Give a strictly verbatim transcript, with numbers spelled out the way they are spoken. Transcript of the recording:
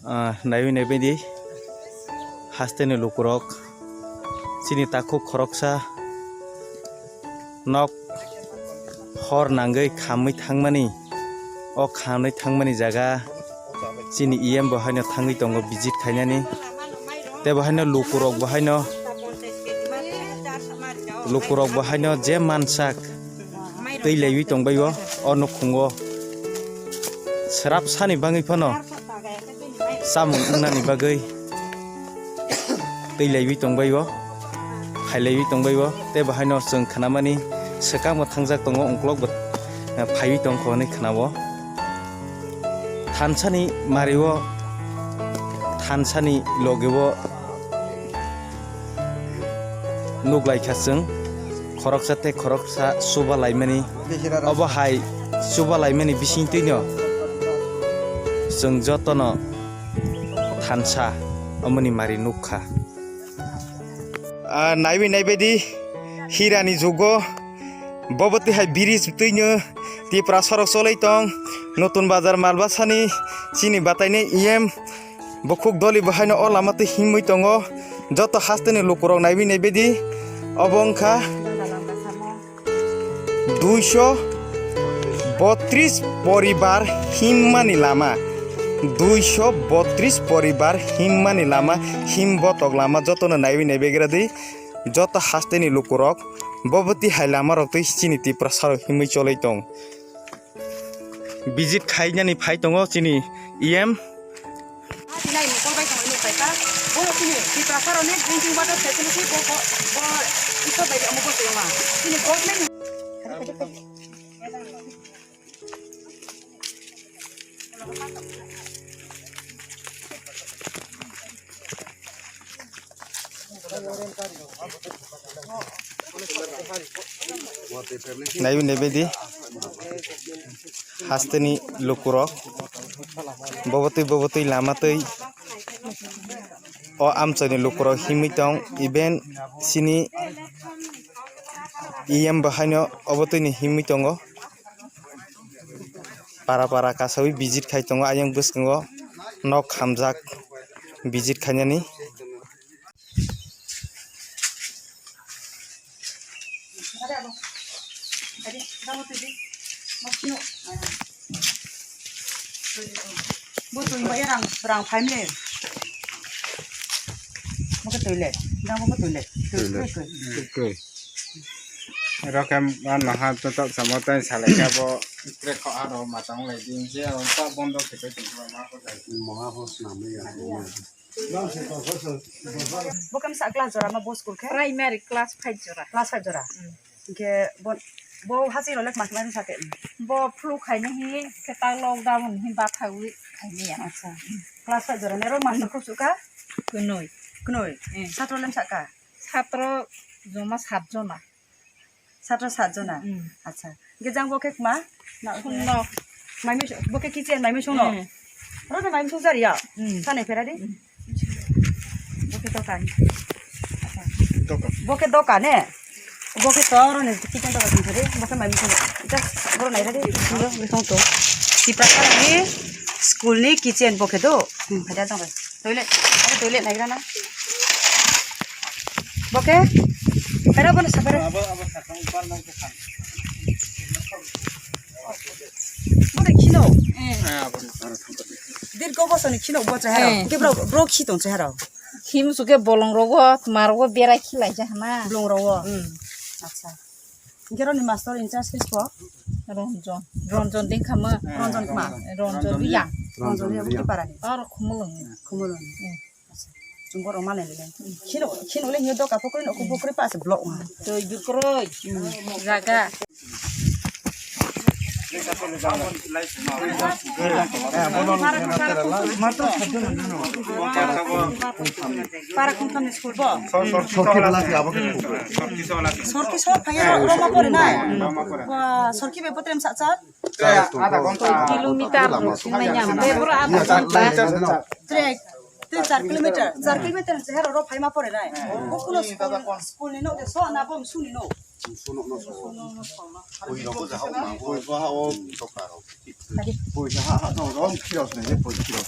Ah, naiwi naibaidi hasteni lukurok chini takhuk khoroksa nok hor nangwi khamwi thangmani, o khamwi thangmani jaga chini E M bo haino thangwi tongo visit khainani. Tei bo haino lukurok bo haino, lukurok bo haino je mansak twi laiwi tongbaio o nukhungo. Srap sani bangwi phano chamung wngnani bagwi twi laiwi tongbaio, phailaiwi tongbaio. Tei bo haino chwng khnamani swkang bo thangjak tongo, uklok bo, eh, phaiwi tongkho hwnwi khnao. Thansani mario, thansani logeo nuklaikha chwng khoroksa tei khoroksa chuba laimani. Obo hai chuba laimani bisingtwino chwng jotono thansa omoni mari nukha. Ah, naiwi naibaidi hirani jugo bobo twi hai bridge twino Tiprasarok cholai tong. Notun Bazar Malbasani chini bataini E M bukhuk doli bo haino o lama twi himwi tongo. Joto hasteni lukurok naiwi naibaidi obo wngkha duiso botris poribar himmani lama, duiso botris poribar himmani lama, him botok lama jotono naiwi naibagra di. Joto hasteni lukurok bobo twi hai lamarok twi chini Tiprasarok himwi cholai tong. Visit khainani phai tongo chini E M. Tinai mokol bai tongmani paikha. Bo chini Tiprasarokni drinking water facility bo, bo, bo iso bai omo bo tongma. Chini government Naiwi naibaidi hasteni lukurok bobotwi bobotwi lama twi o amchaini lukurok himwi tong, even chini E M bo haino obo twini himwi tongo. Para para kasawi visit khai tongo, ayang bwskango nok hamjak visit khainani. Bo twi bai rang, rang phai mle. Bo ke twi le, dang bo twi le. Twi, twi, twi. Twi. Rokem ano ha to tok samo tai salai ka bo tre kho aro matang lai din je aro ta bondo khe tong ma ko jai. Moha ho snam ya. Bo kam sa class jora ma bo school khe? Primary class five jora. Class five jora. Mm. Hingke bo, bo haching rok le kma kma sak khe? Bo flu khaini hi khe ta lockdown hi bathawi khaini ya. Acha. Class five jora ne ro master khuk suka? Kunui. Kunui. Mm. Satro lem saka? Satro joma sat jona. Satro sat jona. Mm. Acha. Hingke jang bo khe kma? Sungno. Maimi su-, bo khe kitchen maimi sungno. Mm. Oro no maimi sung jari ya. Mm. Sanai phera di. Mm. Bo khe dokan. Dokan. Bo khe dokan ne. Bo khe to oro ni kitchen dokan sung jari. Bo khe maimi sung. Just boro nai phera di. Sung do, sung to. Tipra ni school ni kitchen bo khe do. Hmm, phai da jang bai. Toilet. Abo toilet nai gra na. Bo khe? Phera bo no sa phera. Abo, abo sa kang par nang khe kang. Bo de khino. Eh. Dirgo bosoni khino bo chehara. Eh. Ke bro, bro khi tong chehara. Khim suke bolong rogo, tma rogo berai khilai jahana. Bolong rogo. Hmm. Acha. Hingke roni master in charge khe sbo? Ronjon. Ronjon ding khama. Ronjon kma? Ronjon Riyang. Ronjon Riyang, Bukti Parani. Aro Khumulwng. Khumulwng. Hmm. Acha. Chwng borok manai le. Khino, khino le hino doka pokri no, pokri pa se block ma. Twi jukroi. Hmm. Jaga. Para khungthamni school bo? Sorki bwla se abo khe. Sorki sor phaiya, roma pore nai. Ba, sorki be potrem sa cha? Kilometer rok sinai ya, be boro adha ghonta. Tre, tre char kilometer, char kilometer se hero ro phaima pore nai. Bo kuno school, school ni no de so na bom suni no. Pui rok bo jahao ma, pui bo ha o doka rok. Pui ha ha no rom khiro se ne pui khiro.